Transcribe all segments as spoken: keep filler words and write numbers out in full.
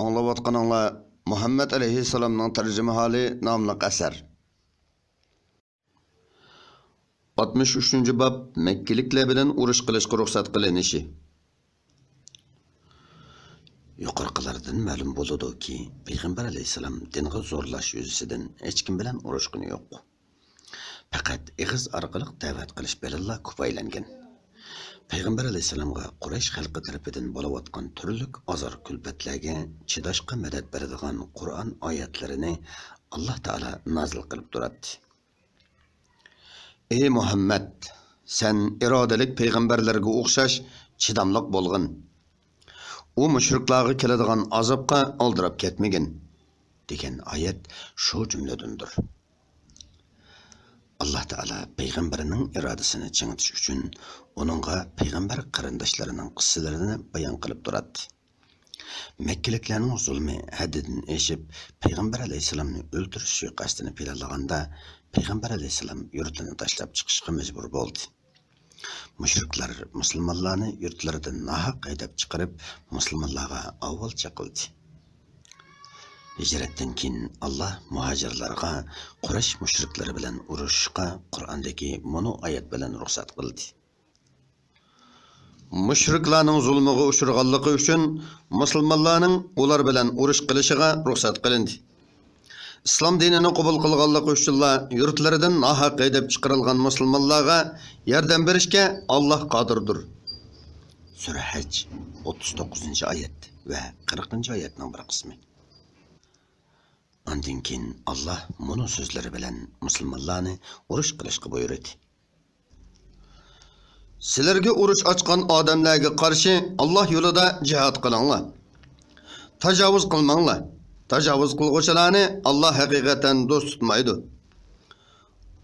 ئاڭلاۋاتقىنىڭلار مۇھەممەد ئەلەيھىسسالامنىڭ تەرجىمىھالى ناملىق ئەسەر. ئاتمىش ئۈچىنچى باب، مەككىلىكلەر بىلەن ئۇرۇش قىلىشقا رۇخسەت قىلىنىشى. يۇقىرىقىلاردىن مەلۇم بولىدۇكى، پەيغەمبەر ئەلەيھىسسالام دىنغا زورلاش يۈزىسىدىن ھېچكىم بىلەن ئۇرۇشقىنى يوق. پەقەت ئېغىز ئارقىلىق دەۋەت قىلىش بىلەنلا كۇپايىلەنگەن. پەيغەمبەر ئەلەيھىسسالامغا قۇرەيش خەلقى تەرىپىدىن بولۇۋاتقان تۈرلۈك ئازار-كۈلپەتلەرگە چىداشقا مەدەت بېرىدىغان قۇرئان ئايەتلىرىنى ئاللا تائالا نازىل قىلىپ تۇراتتى. ئى مۇھەممەد، سەن ئىرادىلىك پەيغەمبەرلەرگە ئوخشاش چىداملىق بولغىن. ئۇ مۇشرىكلارغا كېلىدىغان ئازابقا ئالدىراپ كەتمىگىن، دېگەن ئايەت شۇ جۈملىدىندۇر. ئاللا تائالا پەيغەمبىرىنىڭ ئىرادىسىنى چىڭىتىش ئۈچۈن ئۇنىڭغا پەيغەمبەر قېرىنداشلىرىنىڭ قىسسىلىرىنى بايان قىلىپ تۇراتتى. مەككىلىكلەرنىڭ زۇلمى ھەددىدىن ئېشىپ، پەيغەمبەر ئەلەيھىسسالامنى ئۆلتۈرۈش سۇيىقەستىنى پىلانلىغاندا، پەيغەمبەر ئەلەيھىسسالام يۇرتىنى تاشلاپ چىقىشقا مەجبۇر بولدى. مۇشرىكلار مۇسۇلمانلارنى يۇرتلىرىدىن ناھەق ھەيدەپ چىقىرىپ، مۇسۇلمانلارغا ئاۋۋال چېقىلدى. ھىجرەتتىن كېيىن، ئاللا مۇھاجىرلارغا قۇرەيش مۇشرىكلىرى بىلەن ئۇرۇشۇشقا قۇرئاندىكى مۇنۇ ئايەت بىلەن رۇخسەت قىلدى. مۇشرىكلارنىڭ زۇلمىغا ئۇچرىغانلىقى ئۈچۈن مۇسۇلمانلارنىڭ ئۇلار بىلەن ئۇرۇش قىلىشىغا رۇخسەت قىلىندى. ئىسلام دىنىنى قوبۇل قىلغانلىقى ئۈچۈنلا يۇرتلىرىدىن ناھەق ھەيدەپ چىقىرىلغان مۇسۇلمانلارغا ياردەم بېرىشكە ئاللا قادىردۇر. سۈرە ھەج، ئوتتۇز توققۇزىنچى ئايەت ۋە قىرىقىنچى ئايەتنىڭ بىر قىسمى. ئاندىن كېيىن ئاللا مۇنۇ سۆزلىرى بىلەن مۇسۇلمانلارنى ئۇرۇش قىلىشقا بۇيرۇدى. سىلەرگە ئۇرۇش ئاچقان ئادەملەرگە قارشى ئاللا يولىدا جىھاد قىلىڭلار. تاجاۋۇز قىلماڭلار. تاجاۋۇز قىلغۇچىلارنى ئاللا ھەقىقەتەن دوست تۇتمايدۇ.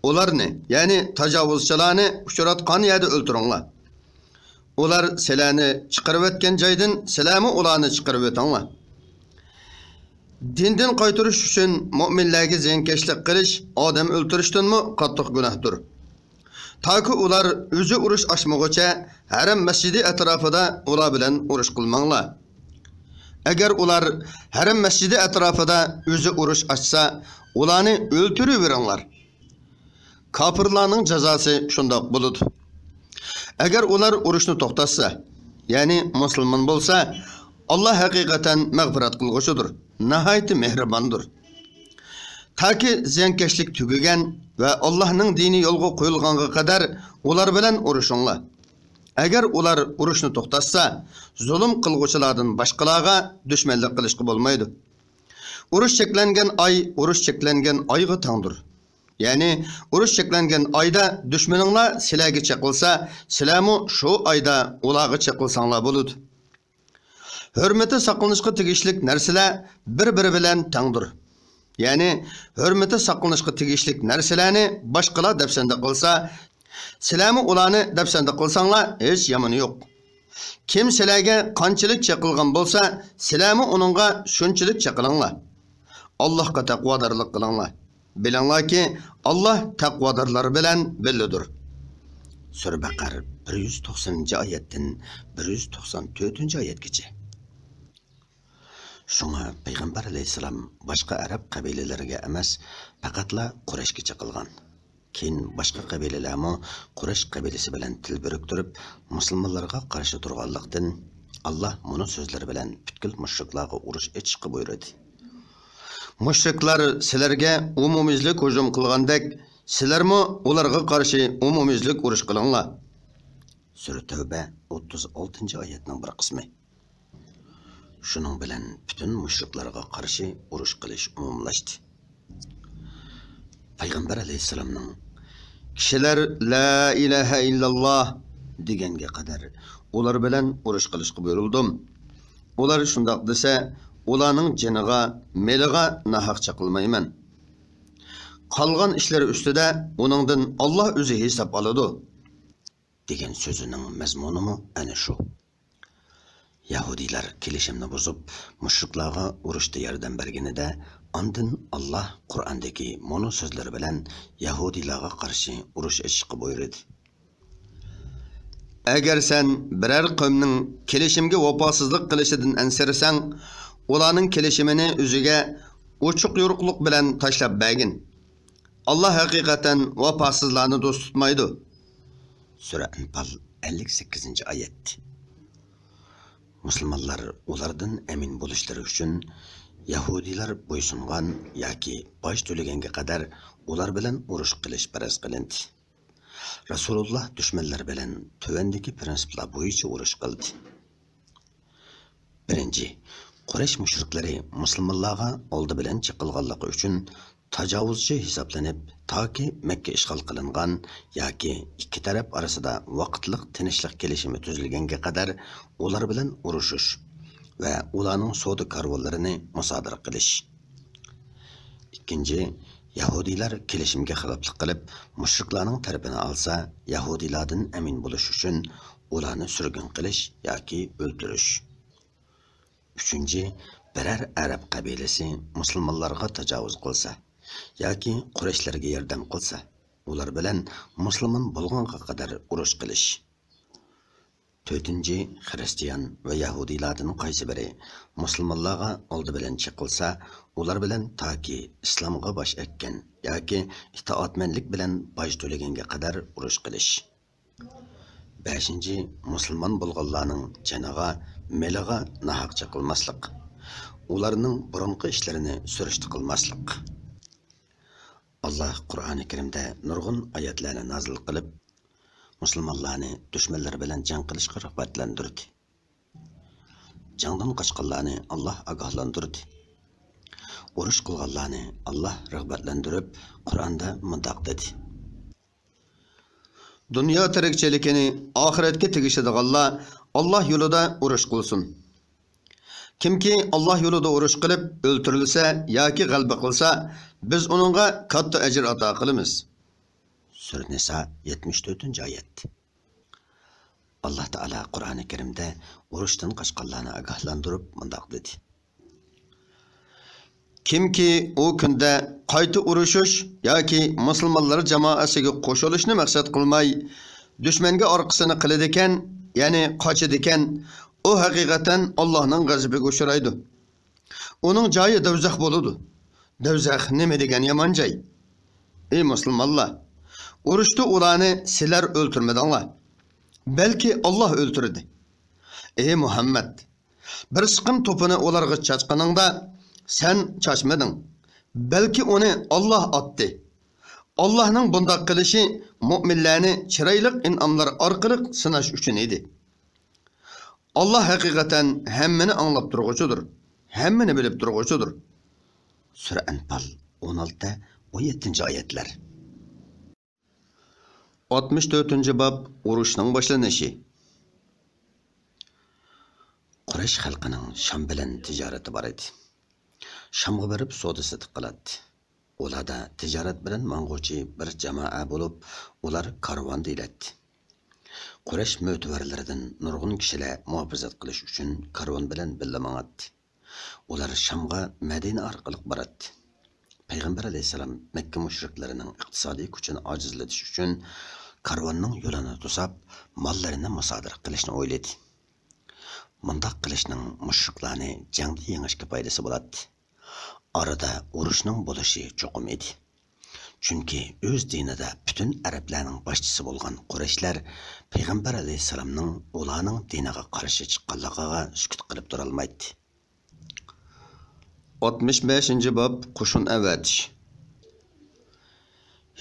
ئۇلارنى، يەنى تاجاۋۇزچىلارنى ئۇچراتقان يەردە ئۆلتۈرۈڭلار. ئۇلار سىلەرنى چىقىرىۋەتكەن جايدىن سىلەرمۇ ئۇلارنى چىقىرىۋېتىڭلار. دىندىن قايتۇرۇش ئۈچۈن مۆمىنلەرگە زىيانكەشلىك قىلىش ئادەم ئۆلتۈرۈشتىنمۇ قاتتىق گۇناھتۇر. تاكى ئۇلار ئۆزى ئۇرۇش ئاچمىغۇچە ھەرەم مەسچىتى ئەتراپىدا ئۇلار بىلەن ئۇرۇش قىلماڭلار. ئەگەر ئۇلار ھەرەم مەسچىتى ئەتراپىدا ئۆزى ئۇرۇش ئاچسا، ئۇلارنى ئۆلتۈرۈۋېرىڭلار. كاپىرلارنىڭ جازاسى شۇنداق بولىدۇ. ئەگەر ئۇلار ئۇرۇشنى توختاتسا، يەنى مۇسۇلمان بولسا، ئاللا ھەقىقەتەن مەغپىرەت قىلغۇچىدۇر، ناھايىتى مېھرىباندۇر. تاكى زىيانكەشلىك تۈگىگەن ۋە ئاللانىڭ دىنى يولغا قويۇلغانغا قەدەر ئۇلار بىلەن ئۇرۇشۇڭلار. ئەگەر ئۇلار ئۇرۇشنى توختاتسا، زۇلۇم قىلغۇچىلاردىن باشقىلارغا دۈشمەنلىك قىلىشقا بولمايدۇ. ئۇرۇش چەكلەنگەن ئاي ئۇرۇش چەكلەنگەن ئايغا تەڭدۇر. يەنى ئۇرۇش چەكلەنگەن ئايدا دۈشمىنىڭلار سىلەرگە چېقىلسا، سىلەرمۇ شۇ ئايدا ئۇلارغا چېقىلساڭلار بولىدۇ. ھۆرمىتى ساقلىنىشقا تېگىشلىك نەرسىلەر بىر-بىرى بىلەن تەڭدۇر. يەنى ھۆرمىتى ساقلىنىشقا تېگىشلىك نەرسىلەرنى باشقىلار دەپسەندە قىلسا، سىلەرمۇ ئۇلارنى دەپسەندە قىلساڭلار ھېچ يامىنى يوق. كىم سىلەرگە قانچىلىك چېقىلغان بولسا، سىلەرمۇ ئۇنىڭغا شۇنچىلىك چېقىلىڭلار. ئاللاھقا تەقۋادارلىق قىلىڭلار. بىلىڭلاركى، ئاللا تەقۋادارلار بىلەن بىللىدۇر. سۈرە بەقەر، بىر يۈز توقسىنىنچى ئايەتتىن بىر يۈز توقسان تۆتىنچى ئايەتكىچە. شۇڭا پەيغەمبەر ئەلەيھىسسالام باشقا ئەرەب قەبىلىلىرىگە ئەمەس، پەقەتلا قۇرەيشكە چېقىلغان. كېيىن باشقا قەبىلىلەرمۇ قۇرەيش قەبىلىسى بىلەن تىل بىرىكتۈرۈپ، مۇسۇلمانلارغا قارشى تۇرغانلىقتىن، ئاللا مۇنۇ سۆزلىرى بىلەن پۈتكۈل مۇشرىكلارغا ئۇرۇش ئېچىشقا بۇيرۇدى. مۇشرىكلار سىلەرگە ئومۇميۈزلۈك ھۇجۇم قىلغاندەك، سىلەرمۇ ئۇلارغا قارشى ئومۇميۈزلۈك ئۇرۇش قىلىڭلار. سۈرە تەۋبە، ئوتتۇز ئالتىنچى ئايەتنىڭ بىر قىسمى. شۇنىڭ بىلەن پۈتۈن مۇشرىكلارغا قارشى ئۇرۇش قىلىش ئومۇملاشتى. پەيغەمبەر ئەلەيھىسسالامنىڭ، «كىشىلەر لا ئىلاھە ئىللاللا دېگەنگە قەدەر ئۇلار بىلەن ئۇرۇش قىلىشقا بۇيرۇلدۇم. ئۇلار شۇنداق دېسە، ئۇلارنىڭ جېنىغا، مېلىغا ناھەق چېقىلمايمەن. قالغان ئىشلىرى ئۈستىدە ئۇنىڭدىن ئاللا ئۆزى ھېساب ئالىدۇ» دېگەن سۆزىنىڭ مەزمۇنىمۇ ئەنە شۇ. يەھۇدىيلار كېلىشىمنى بۇزۇپ، مۇشرىكلارغا ئۇرۇشتا ياردەم بەرگىنىدە، ئاندىن ئاللا قۇرئاندىكى مۇنۇ سۆزلىرى بىلەن يەھۇدىيلارغا قارشى ئۇرۇش ئېچىشقا بۇيرۇدى. ئەگەر سەن بىرەر قەۋمنىڭ كېلىشىمگە ۋاپاسىزلىق قىلىشىدىن ئەنسىرىسەڭ، ئۇلارنىڭ كېلىشىمىنى ئۆزىگە ئوچۇق يورۇقلۇق بىلەن تاشلاپ بەرگىن. ئاللا ھەقىقەتەن ۋاپاسىزلارنى دوست تۇتمايدۇ. سۈرە ئەنپال ئەللىك سەككىزىنچى ئايەت. مۇسۇلمانلار ئۇلاردىن ئەمىن بولۇشلىرى ئۈچۈن يەھۇدىيلار بويسۇنغان ياكى باج تۆلىگەنگە قەدەر ئۇلار بىلەن ئۇرۇش قىلىش پەرز قىلىندى. رەسۇلۇللا دۈشمەنلەر بىلەن تۆۋەندىكى پىرىنسىپلار بويىچە ئۇرۇش قىلدى. بىرىنچى، قۇرەيش مۇشرىكلىرى مۇسۇلمانلارغا ئالدى بىلەن چېقىلغانلىقى ئۈچۈن تاجاۋۇزچى ھېسابلىنىپ، تاكى مەككە ئىشغال قىلىنغان ياكى ئىككى تەرەپ ئارىسىدا ۋاقىتلىق تىنچلىق كېلىشىمى تۈزۈلگەنگە قەدەر ئۇلار بىلەن ئۇرۇشۇش ۋە ئۇلارنىڭ سودا كارۋانلىرىنى مۇسادىرە قىلىش. ئىككىنچى، يەھۇدىيلار كېلىشىمگە خىلاپلىق قىلىپ، مۇشرىكلارنىڭ تەرىپىنى ئالسا، يەھۇدىيلاردىن ئەمىن بولۇش ئۈچۈن ئۇلارنى سۈرگۈن قىلىش ياكى ئۆلتۈرۈش. ئۈچىنچى، بىرەر ئەرەب قەبىلىسى مۇسۇلمانلارغا تاجاۋۇز قىلسا ياكى قۇرەيشلەرگە ياردەم قىلسا، ئۇلار بىلەن مۇسۇلمان بولغانغا قەدەر ئۇرۇش قىلىش. تۆتىنچى، خىرىستىيان ۋە يەھۇدىيلاردىن قايسى بىرى مۇسۇلمانلارغا ئالدى بىلەن چېقىلسا، ئۇلار بىلەن تاكى ئىسلامغا باش ئەگكەن ياكى ئىتائەتمەنلىك بىلەن باج تۆلىگەنگە قەدەر ئۇرۇش قىلىش. بەشىنچى، مۇسۇلمان بولغانلارنىڭ جېنىغا، مېلىغا ناھەق چېقىلماسلىق، ئۇلارنىڭ بۇرۇنقى ئىشلىرىنى سۈرۈشتە قىلماسلىق. ئاللاھ قۇرئانى كەرىمدە نۇرغۇن ئايەتلەرنى نازىل قىلىپ، مۇسۇلمانلارنى دۈشمەنلەر بىلەن جەڭ قىلىشقا رىغبەتلەندۈردى. جەڭدىن قاچقانلارنى ئاللاھ ئاگاھلاندۇردى. ئۇرۇش قىلغانلارنى ئاللاھ رىغبەتلەندۈرۈپ، قۇرئاندا مۇنداق دېدى: دۇنيا تىرىكچىلىكىنى ئاخىرەتكە تېگىشىدىغانلار ئاللاھ يولىدا ئۇرۇش قىلسۇن. كىمكى ئاللاھ يولىدا ئۇرۇش قىلىپ ئۆلتۈرۈلسە ياكى غەلىبە قىلسا، بىز ئۇنىڭغا كاتتا ئەجىر ئاتا قىلىمىز. سۈرە نىسا، يەتمىش تۆتىنچى ئايەت. ئاللاھ تائالا قۇرئانى كەرىمدە ئۇرۇشتىن قاچقانلارنى ئاگاھلاندۇرۇپ مۇنداق دېدى: كىمكى ئۇ كۈندە قايتا ئۇرۇشۇش ياكى مۇسۇلمانلار جامائەسىگە قوشۇلۇشنى مەقسەت قىلماي، دۈشمەنگە ئارقىسىنى قىلىدىكەن، يەنى قاچىدىكەن، ئۇ ھەقىقەتەن ئاللاھنىڭ غەزىپىگە ئۇچرايدۇ. ئۇنىڭ جايى دوزاخ بولىدۇ. دوزاخ نېمە دېگەن يامان جاي! ئەي مۇسۇلمانلار! ئۇرۇشتا ئۇلارنى سىلەر ئۆلتۈرمىدىڭلار، بەلكى ئاللاھ ئۆلتۈردى. ئەي مۇھەممەد! بىر سىقىم توپىنى ئۇلارغا چاچقىنىڭدا، سەن چاچمىدىڭ، بەلكى ئۇنى ئاللاھ ئاتتى. ئاللاھنىڭ بۇنداق قىلىشى مۆمىنلەرنى چىرايلىق ئىنئاملار ئارقىلىق سىناش ئۈچۈن ئىدى. ئاللاھ ھەقىقەتەن ھەممىنى ئاڭلاپ تۇرغۇچىدۇر، ھەممىنى بىلىپ تۇرغۇچىدۇر. سۈرە ئەنپال، ئون ئالتە، ئون يەتتىنچى ئايەتلەر. ئاتمىش تۆتىنچى باب، ئۇرۇشنىڭ باشلىنىشى. قۇرەيش خەلقىنىڭ شام بىلەن تىجارىتى بار ئىدى. شامغا بېرىپ سودا سېتىق قىلاتتى. ئۇلاردا تىجارەت بىلەن ماڭغۇچى بىر جامائە بولۇپ، ئۇلار كارۋان دېيىلەتتى. قۇرەيش مۆتىۋەرلىرىدىن نۇرغۇن كىشىلەر مۇھاپىزەت قىلىش ئۈچۈن كارۋان بىلەن بىللە ماڭاتتى. ئۇلار شامغا مەدىنە ئارقىلىق باراتتى. پەيغەمبەر ئەلەيھىسسالام مەككە مۇشرىكلىرىنىڭ ئىقتىسادىي كۈچىنى ئاجىزلىتىش ئۈچۈن كارۋاننىڭ يولىنى توساپ، ماللىرىنى مۇسادىرە قىلىشنى ئويلىدى. مۇنداق قىلىشنىڭ مۇشرىكلارنى جەڭدە يېڭىشكە پايدىسى بولاتتى. ئارىدا ئۇرۇشنىڭ بولۇشى چوقۇم ئىدى. چۈنكى ئۆز دىنىدا پۈتۈن ئەرەبلەرنىڭ باشچىسى بولغان قۇرەيشلەر پەيغەمبەر ئەلەيھىسسالامنىڭ ئۇلارنىڭ دىنىغا قارشى چىققانلىقىغا سۈكۈت قىلىپ تۇرالمايتتى. ئاتمىش بەشىنچى باب، قوشۇن ئەۋەتىش.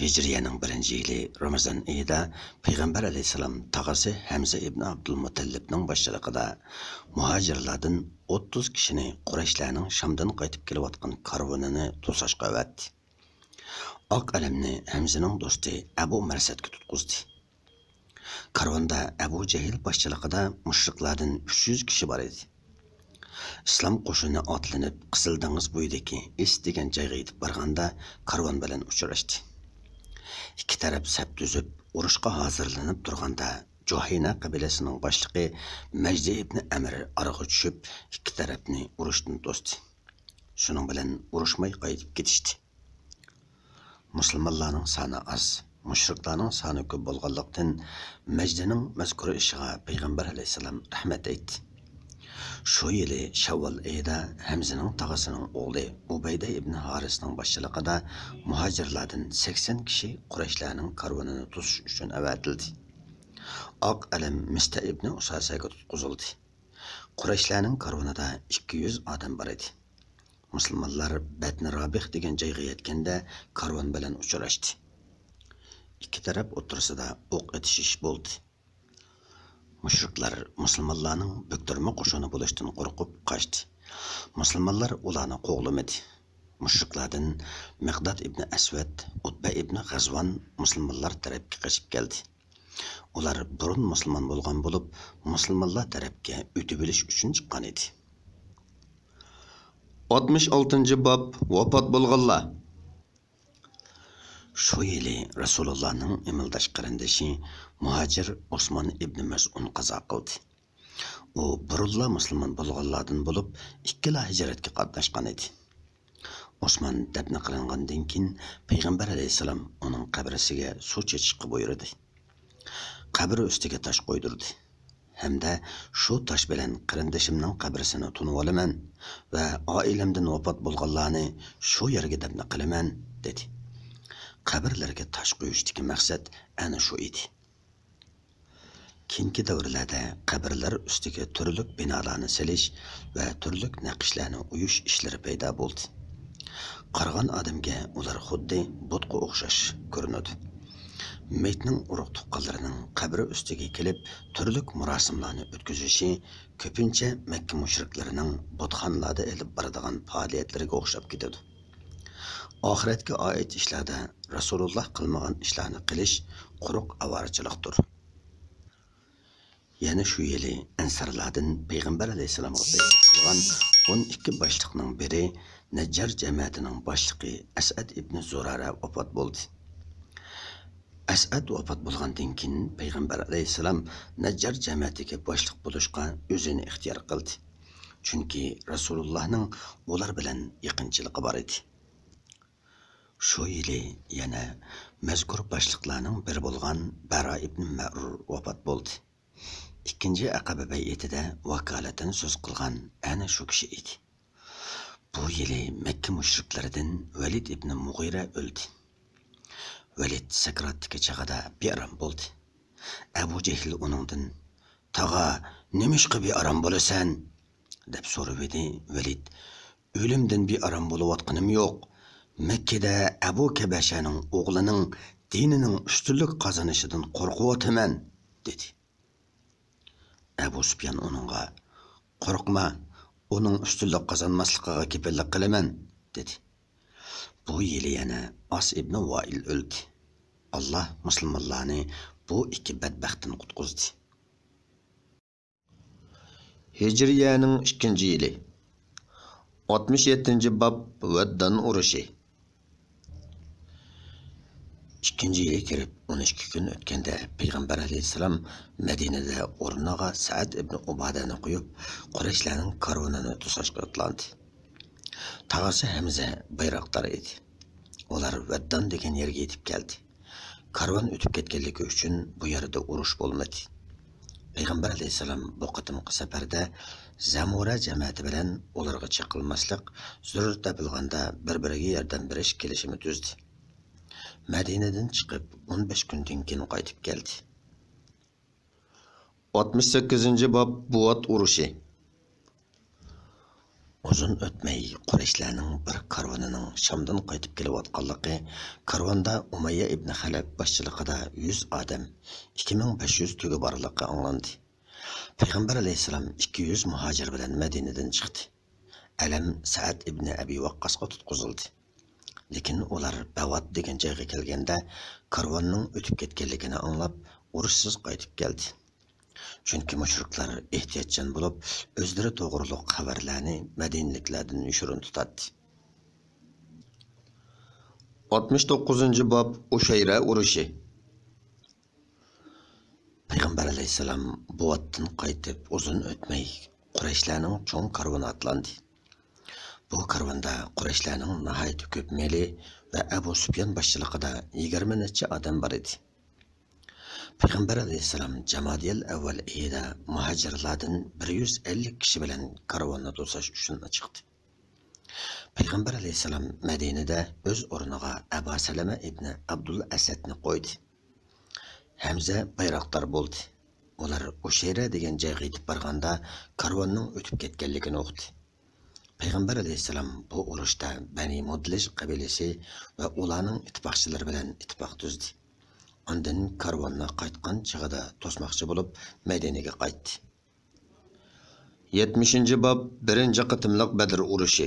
ھىجرىيەنىڭ بىرىنچى يىلى رامىزان ئېيىدا پەيغەمبەر ئەلەيھىسسالام تاغىسى ھەمزە ئىبنى ئابدۇلمۇتەللىپنىڭ باشچىلىقىدا مۇھاجىرلاردىن ئوتتۇز كىشىنى قۇرەيشلەرنىڭ شامدىن قايتىپ كېلىۋاتقان كارۋىنىنى توساشقا ئەۋەتتى. ئاق ئەلەمنى ھەمزىنىڭ دوستى ئەبۇ مەرسەتكە تۇتقۇزدى. كارۋاندا ئەبۇ جەھىل باشچىلىقىدا مۇشرىكلاردىن ئۈچ يۈز كىشى بار ئىدى. ئىسلام قوشۇنى ئاتلىنىپ، قىزىل دېڭىز بويىدىكى ئىس دېگەن جايغا يېتىپ بارغاندا، كارۋان بىلەن ئۇچراشتى. ئىككى تەرەپ سەپ تۈزۈپ، ئۇرۇشقا ھازىرلىنىپ تۇرغاندا، جۇھەينە قەبىلىسىنىڭ باشلىقى مەجدى ئىبنى ئەمىر ئارىغا چۈشۈپ، ئىككى تەرەپنى ئۇرۇشتىن توستى. شۇنىڭ بىلەن ئۇرۇشماي قايتىپ كېتىشتى. مۇسۇلمانلارنىڭ سانى ئاز، مۇشرىكلارنىڭ سانى كۆپ بولغانلىقتىن، مەجدىنىڭ مەزكۇر ئىشىغا پەيغەمبەر ئەلەيھىسسالام رەھمەت ئېيتتى. شۇ يىلى شەۋۋال ئېيىدا ھەمزىنىڭ تاغىسىنىڭ ئوغلى ئۇبەيدە ئىبنى ھارىسنىڭ باشچىلىقىدا مۇھاجىرلاردىن سەكسەن كىشى قۇرەيشلەرنىڭ كارۋىنىنى توسۇش ئۈچۈن ئەۋەتىلدى. ئاق ئەلەم مىستە ئىبنى ئۇساسەگە تۇتقۇزۇلدى. قۇرەيشلەرنىڭ كارۋىنىدا ئىككى يۈز ئادەم بار ئىدى. مۇسۇلمانلار بەتنى رابىغ دېگەن جايغا يەتكەندە، كارۋان بىلەن ئۇچراشتى. ئىككى تەرەپ ئوتتۇرىسىدا ئوق ئېتىشىش بولدى. مۇشرىكلار مۇسۇلمانلارنىڭ بۆكتۈرمە قوشۇنى بولۇشتىن قورقۇپ قاچتى. مۇسۇلمانلار ئۇلارنى قوغلىمىدى. مۇشرىكلاردىن مىقداد ئىبنى ئەسۋەد، ئۇتبە ئىبنى غەزۋان مۇسۇلمانلار تەرەپكە قېچىپ كەلدى. ئۇلار بۇرۇن مۇسۇلمان بولغان بولۇپ، مۇسۇلمانلار تەرەپكە ئۆتۈۋېلىش ئۈچۈن چىققان ئىدى. ئاتمىش ئالتىنچى باب، ۋاپات بولغانلار. شۇ يىلى رەسۇلۇللانىڭ ئىمىلداش قېرىندىشى مۇھاجىر ئوسمان ئىبنى مەزئۇن قازا قىلدى. ئۇ بۇرۇنلا مۇسۇلمان بولغانلاردىن بولۇپ، ئىككىلا ھىجرەتكە قاتناشقان ئىدى. ئوسمان دەپنە قىلىنغاندىن كېيىن، پەيغەمبەر ئەلەيھىسسالام ئۇنىڭ قەبرىسىگە سۇ چېچىشقا بۇيرۇدى. قەبرە ئۈستىگە تاش قويدۇردى ھەمدە شۇ تاش بىلەن قېرىندىشىمنىڭ قەبرىسىنى تونۇۋالىمەن ۋە ئائىلەمدىن ۋاپات بولغانلارنى شۇ يەرگە دەپنە قىلىمەن، دېدى. قەبرىلەرگە تاش قويۇشتىكى مەقسەت ئەنە شۇ ئىدى. كېيىنكى دەۋرلەردە قەبرىلەر ئۈستىگە تۈرلۈك بىنالارنى سېلىش ۋە تۈرلۈك نەقىشلەرنى ئويۇش ئىشلىرى پەيدا بولدى. قارىغان ئادەمگە ئۇلار خۇددى بۇتقا ئوخشاش كۆرۈنىدۇ. مېيىتنىڭ ئۇرۇق-تۇغقانلىرىنىڭ قەبرە ئۈستىگە كېلىپ، تۈرلۈك مۇراسىملارنى ئۆتكۈزۈشى كۆپىنچە مەككە مۇشرىكلىرىنىڭ بۇتخانىلاردا ئېلىپ بارىدىغان پائالىيەتلىرىگە ئوخشاپ كېتىدۇ. ئاخىرەتكە ئائىت ئىشلاردا رەسۇلۇللا قىلمىغان ئىشلارنى قىلىش قۇرۇق ئاۋارىچىلىقتۇر. يەنە شۇ يىلى ئەنسارلاردىن پەيغەمبەر ئەلەيھىسسالامغا بەيئەت قىلغان ئون ئىككى باشلىقنىڭ بىرى، نەججار جەمەتىنىڭ باشلىقى ئەسئەد ئىبنى زۇرارە ۋاپات بولدى. ئەسئەد ۋاپات بولغاندىن كېيىن، پەيغەمبەر ئەلەيھىسسالام نەججار جەمەتىگە باشلىق بولۇشقا ئۆزىنى ئىختىيار قىلدى. چۈنكى رەسۇلۇللانىڭ ئۇلار بىلەن يېقىنچىلىقى بار ئىدى. شۇ يىلى يەنە مەزكۇر باشلىقلارنىڭ بىرى بولغان بەرا ئىبنى مەرۇر ۋاپات بولدى. ئىككىنچى ئەقەبە بەيئىتىدە ۋاكالىتەن سۆز قىلغان ئەنە شۇ كىشى ئىدى. بۇ يىلى مەككە مۇشرىكلىرىدىن ۋەلىد ئىبنى مۇغىرە ئۆلدى. ۋەلىد سەكراتتىكى چېغىدا بىئارام بولدى. ئەبۇ جەھىل ئۇنىڭدىن، «تاغا، نېمىشقا بىئارام بولىسەن؟» دەپ سورىۋىدى. ۋەلىد، «ئۆلۈمدىن بىئارام بولۇۋاتقىنىم يوق. مەككىدە ئەبۇ كەبەشەنىڭ ئوغلىنىڭ دىنىنىڭ ئۈستۈنلۈك قازىنىشىدىن قورقۇۋاتىمەن» دېدى. ئەبۇ سۇپيان ئۇنىڭغا، «قورقما، ئۇنىڭ ئۈستۈنلۈك قازانماسلىقىغا كېپىللىك قىلىمەن» دېدى. بۇ يىلى يەنە ئاس ئىبنى ۋائىل ئۆلدى. ئاللا مۇسۇلمانلارنى بۇ ئىككى بەتبەختتىن قۇتقۇزدى. ھىجرىيەنىڭ ئىككىنچى يىلى. ئاتمىش يەتتىنچى باب، ۋەددان ئۇرۇشى. ئىككىنچى يىلى كىرىپ ئون ئىككى كۈن ئۆتكەندە، پەيغەمبەر ئەلەيھىسسالام مەدىنىدە ئورنىغا سەئەد ئىبنى ئۇبادەنى قويۇپ، قۇرەيشلەرنىڭ كارۋىنىنى توساشقا ئاتلاندى. تاغىسى ھەمزە بايراقدار ئىدى. ئۇلار ۋەددان دېگەن يەرگە يېتىپ كەلدى. كارۋان ئۆتۈپ كەتكەنلىكى ئۈچۈن بۇ يەردە ئۇرۇش بولمىدى. پەيغەمبەر ئەلەيھىسسالام بۇ قېتىمقى سەپەردە زەمۇرە جەمەتى بىلەن ئۇلارغا چېقىلماسلىق، زۆرۈر تېپىلغاندا بىر-بىرىگە ياردەم بېرىش كېلىشىمى تۈزدى. مەدىنىدىن چىقىپ ئون بەش كۈندىن كېيىن قايتىپ كەلدى. ئاتمىش سەككىزىنچى باب، بۇۋات ئۇرۇشى. ئۇزۇن ئۆتمەي، قۇرەيشلەرنىڭ بىر كارۋىنىنىڭ شامدىن قايتىپ كېلىۋاتقانلىقى، كارۋاندا ئۇمەييە ئىبنى خەلەپ باشچىلىقىدا يۈز ئادەم، ئىككى مىڭ بەش يۈز تۆگە بارلىقى ئاڭلاندى. پەيغەمبەر ئەلەيھىسسالام ئىككى يۈز مۇھاجىر بىلەن مەدىنىدىن چىقتى. ئەلەم سەئەد ئىبنى ئەبى ۋەققاسقا تۇتقۇزۇلدى. لېكىن ئۇلار بەۋات دېگەن جايغا كەلگەندە، كارۋاننىڭ ئۆتۈپ كەتكەنلىكىنى ئاڭلاپ، ئۇرۇشسىز قايتىپ كەلدى. چۈنكى مۇشرىكلار ئېھتىياتچان بولۇپ، ئۆزلىرى توغرۇلۇق خەۋەرلەرنى مەدىنىلىكلەردىن يوشۇرۇن تۇتاتتى. ئاتمىش توققۇزىنچى باب، ئۇشەيرە ئۇرۇشى. پەيغەمبەر ئەلەيھىسسالام بۇۋاتتىن قايتىپ ئۇزۇن ئۆتمەي، قۇرەيشلەرنىڭ چوڭ كارۋىنى ئاتلاندى. بۇ كارۋاندا قۇرەيشلەرنىڭ ناھايىتى كۆپ مېلى ۋە ئەبۇ سۇپيان باشچىلىقىدا يىگىرمە نەچچە ئادەم بار ئىدى. پەيغەمبەر ئەلەيھىسسالام جامادىيەل ئەۋۋەل ئېيىدا مۇھاجىرلاردىن بىر يۈز ئەللىك كىشى بىلەن كارۋاننى توساش ئۈچۈن چىقتى. پەيغەمبەر ئەلەيھىسسالام مەدىنىدە ئۆز ئورنىغا ئەبا سەلەمە ئىبنى ئابدۇل ئەسەدنى قويدى. ھەمزە بايراقدار بولدى. ئۇلار ئۇشەيرە دېگەن جايغا يېتىپ بارغاندا، كارۋاننىڭ ئۆتۈپ كەتكەنلىكىنى ئۇقتى. پەيغەمبەر ئەلەيھىسسالام بۇ ئۇرۇشتا بەنى مۇدلىج قەبىلىسى ۋە ئۇلارنىڭ ئىتتىپاقچىلىرى بىلەن ئىتتىپاق تۈزدى. ئاندىن كارۋاننى قايتقان چېغىدا توسماقچى بولۇپ، مەدىنىگە قايتتى. يەتمىشىنچى باب، بىرىنچى قېتىملىق بەدر ئۇرۇشى.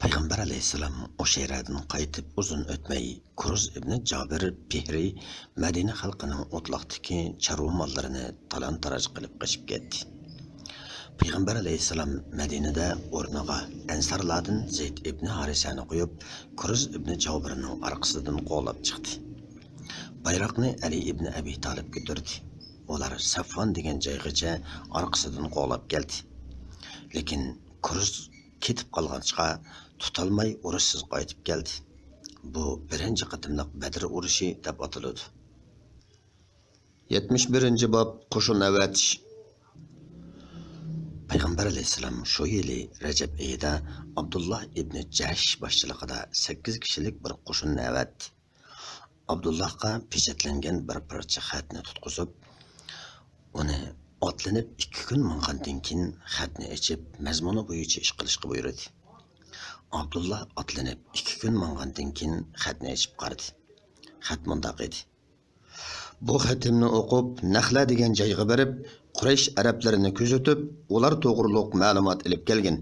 پەيغەمبەر ئەلەيھىسسالام ئۇشەيرەدىن قايتىپ ئۇزۇن ئۆتمەي، كۇرۇز ئىبنى جابىر پىھرى مەدىنە خەلقىنىڭ ئوتلاقتىكى چارۋا ماللىرىنى تالان-تاراج قىلىپ قېچىپ كەتتى. پەيغەمبەر ئەلەيھىسسالام مەدىنىدە ئورنىغا ئەنسارلاردىن زەيد ئىبنى ھارىسەنى قويۇپ، كۇرۇز ئىبنى جابىرنىڭ ئارقىسىدىن قوغلاپ چىقتى. بايراقنى ئەلى ئىبنى ئەبى تالىپ كۆتۈردى. ئۇلار سەفۋان دېگەن جايغىچە ئارقىسىدىن قوغلاپ كەلدى. لېكىن كۇرز كېتىپ قالغاچقا، تۇتالماي ئۇرۇشسىز قايتىپ كەلدى. بۇ بىرىنچى قېتىملىق بەدر ئۇرۇشى دەپ ئاتىلىدۇ. يەتمىش بىرىنچى باب، قوشۇن ئەۋەتىش. پەيغەمبەر ئەلەيھىسسالام شۇ يىلى رەجەب ئېيىدا ئابدۇللا ئىبنى جەھش باشچىلىقىدا سەككىز كىشىلىك بىر قوشۇننى ئەۋەتتى. ئابدۇللاھقا پېچەتلەنگەن بىر پارچە خەتنى تۇتقۇزۇپ، ئۇنى ئاتلىنىپ ئىككى كۈن ماڭغاندىن كېيىن خەتنى ئېچىپ، مەزمۇنى بويىچە ئىش قىلىشقا بۇيرۇدى. ئابدۇللا ئاتلىنىپ ئىككى كۈن ماڭغاندىن كېيىن خەتنى ئېچىپ قارىدى. خەت مۇنداق ئىدى: «بۇ خېتىمنى ئوقۇپ، نەخلە دېگەن جايغا بېرىپ، قۇرەيش ئەرەبلىرىنى كۆزىتىپ، ئۇلار توغرۇلۇق مەلۇمات ئېلىپ كەلگىن.»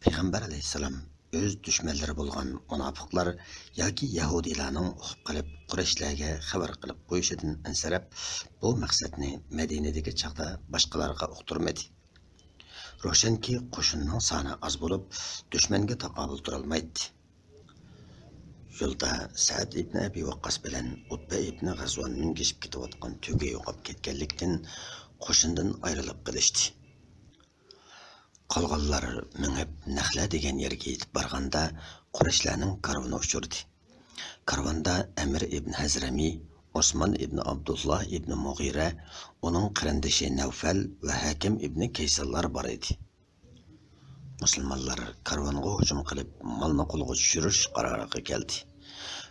پەيغەمبەر ئەلەيھىسسالام ئۆز دۈشمەنلىرى بولغان مۇناپىقلار ياكى يەھۇدىيلارنىڭ ئۇقۇپ قېلىپ، قۇرەيشلەرگە خەۋەر قىلىپ قويۇشىدىن ئەنسىرەپ، بۇ مەقسەتنى مەدىنىدىكى چاغدا باشقىلارغا ئۇقتۇرمىدى. روشەنكى، قوشۇننىڭ سانى ئاز بولۇپ، دۈشمەنگە تاقابىل تۇرالمايتتى. يولدا سەئد ئىبنى ئەبى ۋەققاس بىلەن ئۇتبە ئىبنى غەزۋان مۈڭگۈشۈپ كېتىۋاتقان تۆگە يوقاپ كەتكەنلىكتىن، قوشۇندىن ئايرىلىپ قېلىشتى. قالغانلار مېڭىپ، نەخلە دېگەن يەرگە يېتىپ بارغاندا، قۇرەيشلەرنىڭ كارۋىنى ئۇچرىدى. كارۋاندا ئەمىر ئىبن ھەزرەمى، ئوسمان ئىبن ئابدۇللا ئىبن مۇغىرە، ئۇنىڭ قېرىندىشى نەۋفەل ۋە ھەكىم ئىبن كەيسانلار بار ئىدى. مۇسۇلمانلار كارۋانغا ھۇجۇم قىلىپ، مالنى قولغا چۈشۈرۈش قارارىغا كەلدى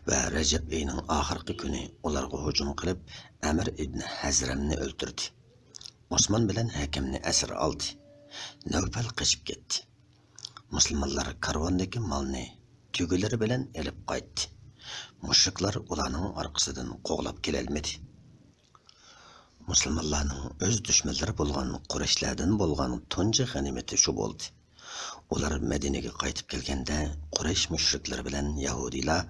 ۋە رەجەب ئېيىنىڭ ئاخىرقى كۈنى ئۇلارغا ھۇجۇم قىلىپ، ئەمىر ئىبن ھەزرەمنى ئۆلتۈردى. ئوسمان بىلەن ھەكىمنى ئەسىر ئالدى. نەۋپەل قېچىپ كەتتى. مۇسۇلمانلار كارۋاندىكى مالنى تۆگىلىرى بىلەن ئېلىپ قايتتى. مۇشرىكلار ئۇلارنىڭ ئارقىسىدىن قوغلاپ كېلەلمىدى. مۇسۇلمانلارنىڭ ئۆز دۈشمەنلىرى بولغان قۇرەيشلەردىن بولغان تۇنجى غەنىيمىتى شۇ بولدى. ئۇلار مەدىنىگە قايتىپ كەلگەندە، قۇرەيش مۇشرىكلىرى بىلەن يەھۇدىيلار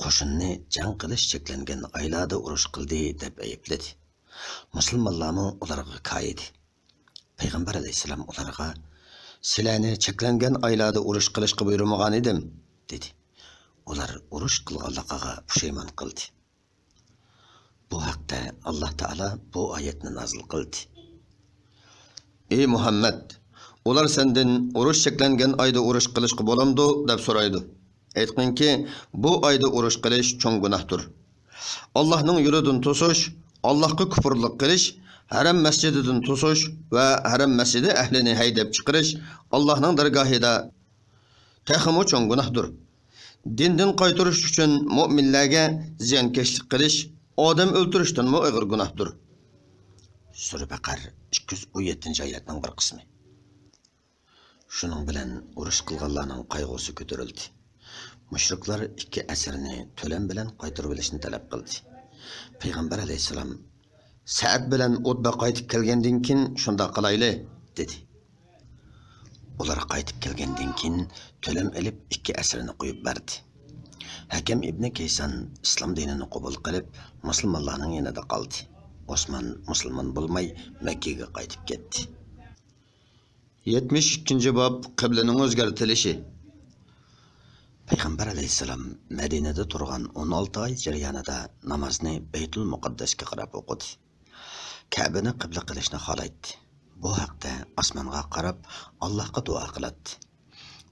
قوشۇننى جەڭ قىلىش چەكلەنگەن ئايلاردا ئۇرۇش قىلدى، دەپ ئەيىبلىدى. مۇسۇلمانلارمۇ ئۇلارغا كايىدى. پەيغەمبەر ئەلەيھىسسالام ئۇلارغا، «سىلەرنى چەكلەنگەن ئايلاردا ئۇرۇش قىلىشقا بۇيرۇمىغانىدىم» دېدى. ئۇلار ئۇرۇش قىلغانلىقىغا پۇشايمان قىلدى. بۇ ھەقتە ئاللاھ تائالا بۇ ئايەتنى نازىل قىلدى: «ئى مۇھەممەد، ئۇلار سەندىن، ئۇرۇش چەكلەنگەن ئايدا ئۇرۇش قىلىشقا بولامدۇ؟» دەپ سورايدۇ. ئېيتقىنكى، بۇ ئايدا ئۇرۇش قىلىش چوڭ گۇناھتۇر. ئاللاھنىڭ يولىدىن توسۇش، ئاللاھقا كۇپۇرلۇق قىلىش، ھەرەم مەسچىتىدىن توسۇش ۋە ھەرەم مەسچىتى ئەھلىنى ھەيدەپ چىقىرىش ئاللاھنىڭ دەرگاھىدا تېخىمۇ چوڭ گۇناھتۇر. دىندىن قايتۇرۇش ئۈچۈن مۆمىنلەرگە زىيانكەشلىك قىلىش ئادەم ئۆلتۈرۈشتىنمۇ ئېغىر گۇناھتۇر. سۈرە بەقەر، ئىككى يۈز ئون يەتتىنچى ئايەتنىڭ بىر قىسمى. شۇنىڭ بىلەن ئۇرۇش قىلغانلارنىڭ قايغۇسى كۆتۈرۈلدى. مۇشرىكلار ئىككى ئەسىرنى تۆلەم بىلەن قايتۇرۇۋېلىشنى تەلەپ قىلدى. پەيغەمبەر ئەلەيھىسسالام، «سەئد بىلەن ئۇتبە قايتىپ كەلگەندىن كېيىن شۇنداق قىلايلى» دېدى. ئۇلار قايتىپ كەلگەندىن كېيىن تۆلەم ئېلىپ، ئىككى ئەسىرنى قويۇپ بەردى. ھەكەم ئىبنى كەيسان ئىسلام دىنىنى قوبۇل قىلىپ، مۇسۇلمانلارنىڭ يېنىدا قالدى. ئوسمان مۇسۇلمان بولماي، مەككىگە قايتىپ كەتتى. يەتمىش ئىككىنچى باب، قىبلىنىڭ ئۆزگەرتىلىشى. پەيغەمبەر ئەلەيھىسسالام مەدىنىدە تۇرغان ئون ئالتە ئاي جەريانىدا نامازنى بەيتۇل مۇقەددەسكە قاراپ ئوقۇدى. كەبىنى قىبلە قىلىشنى خالايتتى. بۇ ھەقتە ئاسمانغا قاراپ ئاللاھقا دۇئا قىلاتتى.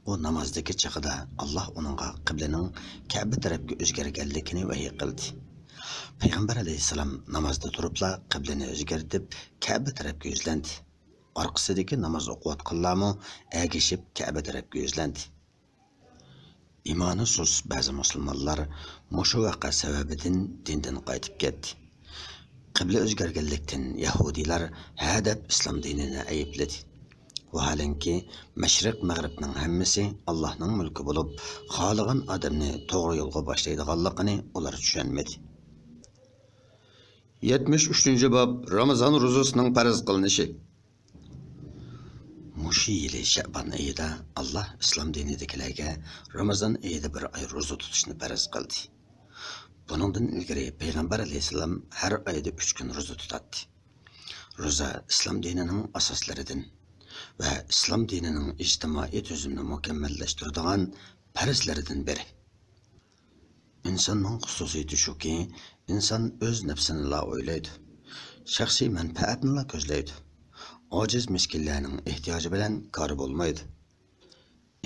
ئۇ نامازدىكى چېغىدا ئاللاھ ئۇنىڭغا قىبلىنىڭ كەبە تەرەپكە ئۆزگەرگەنلىكىنى ۋەھىي قىلدى. پەيغەمبەر ئەلەيھىسسالام نامازدا تۇرۇپلا قىبلىنى ئۆزگەرتىپ، كەبە تەرەپكە يۈزلەندى. ئارقىسىدىكى ناماز ئوقۇۋاتقانلارمۇ ئەگىشىپ كەبە تەرەپكە يۈزلەندى. ئىمانى سۇس بەزى مۇسۇلمانلار مۇشۇ ۋەقە سەۋەبىدىن دىندىن قايتىپ كەتتى. قىبلە ئۆزگەرگەنلىكتىن يەھۇدىيلار ھە دەپ ئىسلام دىنىنى ئەيىبلىدى. ۋاھالەنكى، مەشرىق مەغرىبنىڭ ھەممىسى ئاللاھنىڭ مۈلكى بولۇپ، خالىغان ئادەمنى توغرا يولغا باشلايدىغانلىقىنى ئۇلار چۈشەنمىدى. يەتمىش ئۈچىنچى باب، رامىزان روزىسىنىڭ پەرز قىلىنىشى. مۇشۇ يىلى شەئبان ئېيىدا ئاللاھ ئىسلام دىنىدىكىلەرگە رامىزان ئېيىدا بىر ئاي روزا تۇتۇشنى پەرز قىلدى. بۇنىڭدىن ئىلگىرى پەيغەمبەر ئەلەيھىسسالام ھەر ئايدا ئۈچ كۈن روزا تۇتاتتى. روزا ئىسلام دىنىنىڭ ئاساسلىرىدىن ۋە ئىسلام دىنىنىڭ ئىجتىمائىي تۈزۈمىنى مۇكەممەللەشتۈرىدىغان پەرزلىرىدىن بىرى. ئىنساننىڭ خۇسۇسىيىتى شۇكى، ئىنسان ئۆز نەپسىنىلا ئويلايدۇ، شەخسىي مەنپەئەتنىلا كۆزلەيدۇ، ئاجىز مىسكىنلەرنىڭ ئېھتىياجى بىلەن كارى بولمايدۇ.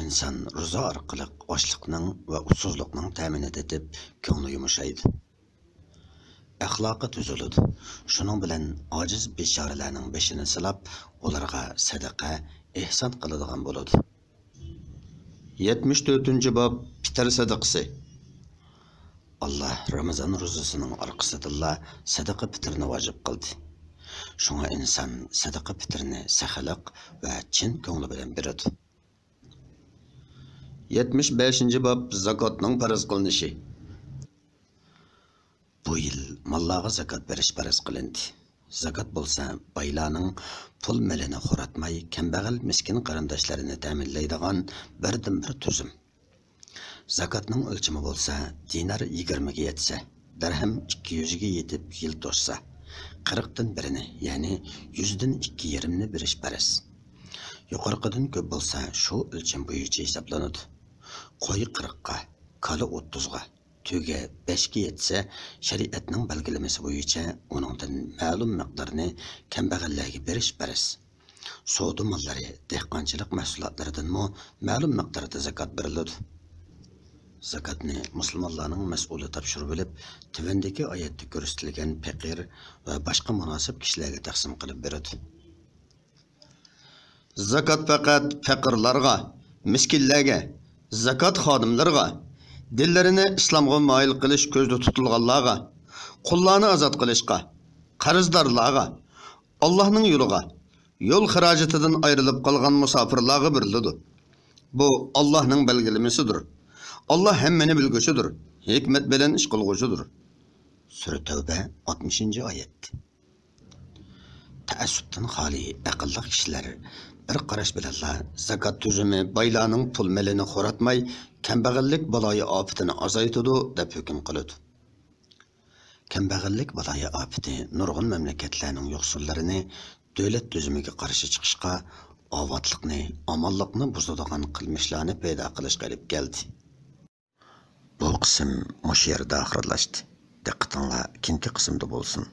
ئىنسان روزا ئارقىلىق ئاچلىقنىڭ ۋە ئۇسسۇزلۇقنىڭ تەمىنى تېتىپ، كۆڭلى يۇمشايدۇ. ئەخلاقى تۈزۈلىدۇ. شۇنىڭ بىلەن ئاجىز بىچارىلەرنىڭ بېشىنى سىلاپ، ئۇلارغا سەدىقە، ئېھسان قىلىدىغان بولىدۇ. يەتمىش تۆتىنچى باب، پىتىر سەدىقىسى. ئاللاھ رامىزان روزىسىنىڭ ئارقىسىدىنلا سەدىقە پىتىرنى ۋاجىپ قىلدى. شۇڭا ئىنسان سەدىقە پىتىرنى سېخىيلىق ۋە چىن كۆڭلى بىلەن بېرىدۇ. يەتمىش بەشىنچى باب، زاكاتنىڭ پەرز قىلىنىشى. بۇ يىل ماللارغا زاكات بېرىش پەرز قىلىندى. زاكات بولسا بايلارنىڭ پۇل مېلىنى خوراتماي، كەمبەغەل مىسكىن قېرىنداشلىرىنى تەمىنلەيدىغان بىردىنبىر تۈزۈم. زاكاتنىڭ ئۆلچىمى بولسا دىنار يىگىرمىگە يەتسە، دەرھەم ئىككى يۈزگە يېتىپ يىل توشسا، قىرىقتىن بىرىنى، يەنى يۈزدىن ئىككى يېرىمنى بېرىش پەرز. يۇقىرىقىدىن كۆپ بولسا شۇ ئۆلچەم بويىچە ھېسابلىنىدۇ. قوي قىرىققا، كالا ئوتتۇزغا، تۆگە بەشكە يەتسە، شەرىئەتنىڭ بەلگىلىمىسى بويىچە ئۇنىڭدىن مەلۇم مىقدارنى كەمبەغەللەرگە بېرىش پەرز. سودا ماللىرى، دېھقانچىلىق مەھسۇلاتلىرىدىنمۇ مەلۇم مىقداردا زاكات بېرىلىدۇ. زاكاتنى مۇسۇلمانلارنىڭ مەسئۇلى تاپشۇرۇۋېلىپ، تۆۋەندىكى ئايەتتە كۆرسىتىلگەن پېقىر ۋە باشقا مۇناسىپ كىشىلەرگە تەقسىم قىلىپ بېرىدۇ. زاكات پەقەت پېقىرلارغا، مىسكىنلەرگە، زاكات خادىملىرىغا، دىللىرىنى ئىسلامغا مايىل قىلىش كۆزدە تۇتۇلغانلارغا، قۇللارنى ئازاد قىلىشقا، قەرزدارلارغا، ئاللاھنىڭ يولىغا، يول خىراجىتىدىن ئايرىلىپ قالغان مۇساپىرلارغا بېرىلىدۇ. بۇ ئاللاھنىڭ بەلگىلىمىسىدۇر. ئاللاھ ھەممىنى بىلگۈچىدۇر، ھېكمەت بىلەن ئىش قىلغۇچىدۇر. سۈرە تەۋبە، ئاتمىشىنچى ئايەت. تەئەسسۇپتىن خالىي ئەقىللىق كىشىلەر بىر قاراش بىلەنلا زاكات تۈزۈمى بايلارنىڭ پۇل مېلىنى خوراتماي، كەمبەغەللىك بالايىئاپىتىنى ئازايتىدۇ، دەپ ھۆكۈم قىلىدۇ. كەمبەغەللىك بالايىئاپىتى نۇرغۇن مەملىكەتلەرنىڭ يوقسۇللىرىنى دۆلەت تۈزۈمىگە قارشى چىقىشقا، ئاۋاتلىقنى، ئامانلىقنى بۇزىدىغان قىلمىشلارنى پەيدا قىلىشقا ئېلىپ كەلدى. بۇ قىسىم مۇشۇ يەردە ئاخىرلاشتى. دىققىتىڭلار كېيىنكى قىسىمدا بولسۇن.